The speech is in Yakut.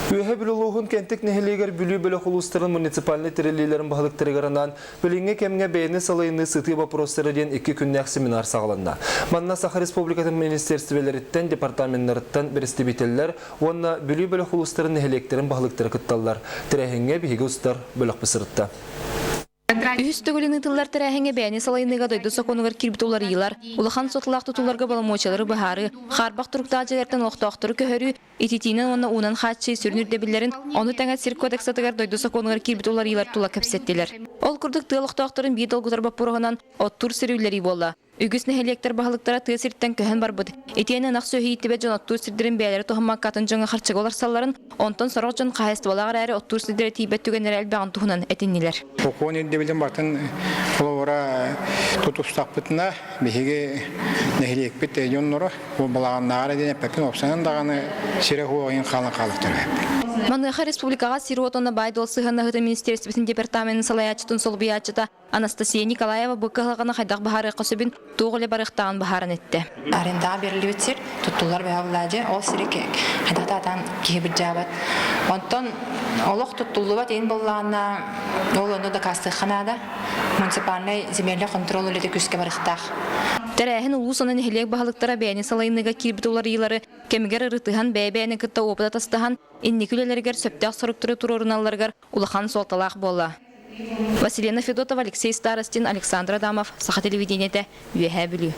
Үөһэ Бүлүү улууһун Кэнтик нэһилиэгэр Бүлүү бөлөх улуустарын муниципальнай тэриллиилэрин баһылыктарыгар анаан билиҥҥи кэмҥэ бэйэни салайыныы сытыы боппуруостара диэн икки күннээх семинар саҕаланна. Манна Саха Республикатын министиэристибэлэриттэн, департаменнарыттан бэрэстэбиитэллэр уонна Бүлүү бөлөх улуустарын нэһилиэктэрин баһылыктара кытталлар. Тэрээһиҥҥэ биһиги устар бөлөхпүт сырытта. Үһүс төгүлүн ыытыллар тэрээһиҥҥэ бэйэни салайыныыга дойду сокуонугар киирбит уларыйыылар, улахан суоталаах тутууларга боломуочуйалары быһаарыы, хаарбах туруктаах дьиэлэртэн олохтоохтору көһөрүү, ититиинэн уонна уунан хааччыйыы сүрүн ирдэбиллэрин, ону тэҥэ сир кодексатыгар дойду сокуонугар киирбит уларыйыылар тула кэпсэттилэр. Ол курдук тыа олохтоохторун биир долгутар боппуруоһунан оттуур сири үллэрии буолла. Үгүс нэһилиэктэр баһылыктара тыа сириттэн көһөн барбыт, итиэннэ ынах сүөһү ииттибэт дьон оттуур сирдэрин бэйэлэрэ туһаммакка атын дьоҥҥо харчыга уларсалларын, онтон сорох дьон хаһаайыстыбалаах эрээри оттуур сирдэрэ тиийбэт түгэннэрэ элбэҕин туһунан этиннилэр. Сокуон ирдэбилин барытын холобура тутустахпытына, биһиги нэһилиэкпит дьонноро бу балаҕаннааҕар диэн эппэппин, уопсайынан даҕаны сирэ суох иһин хаалан хаалыахтара эбиппит. Маныаха республикаҕа сир-уот уонна баай-дуол сыһыаннаһыытын министиэристибэтин департаменын салайааччытын солбуйааччыта Анастасия Николаева бу кыһалҕаны хайдах быһаарыахха сөбүн, туох үлэ барыахтааҕын быһааран эттэ. Арендаҕа бериллибит сир туттуллар бөһө ол сири хайдах да киһи быдьаабат. Онтон олох туттуллубат иин буоллаҕына, ол ону дакаастыахха наада. Муниципальнай земельный контроль үлэтэ күүскэ барыахтаах. Тэрээһин улуус уонна нэһилиэк баһылыктара бэйэни салайыныыга киирбит уларыйыылары кэмигэр ырытыһан, бэйэ-бэйэни кытта опыт атастаһан, инники үлэлэригэр сөптөөх соруктары туруоруналларыгар улахан суолталаах буолла. Василена Федотова, Алексей Старостин, Александр Адамов, Саха телевидениетэ, Үөһээ Бүлүү.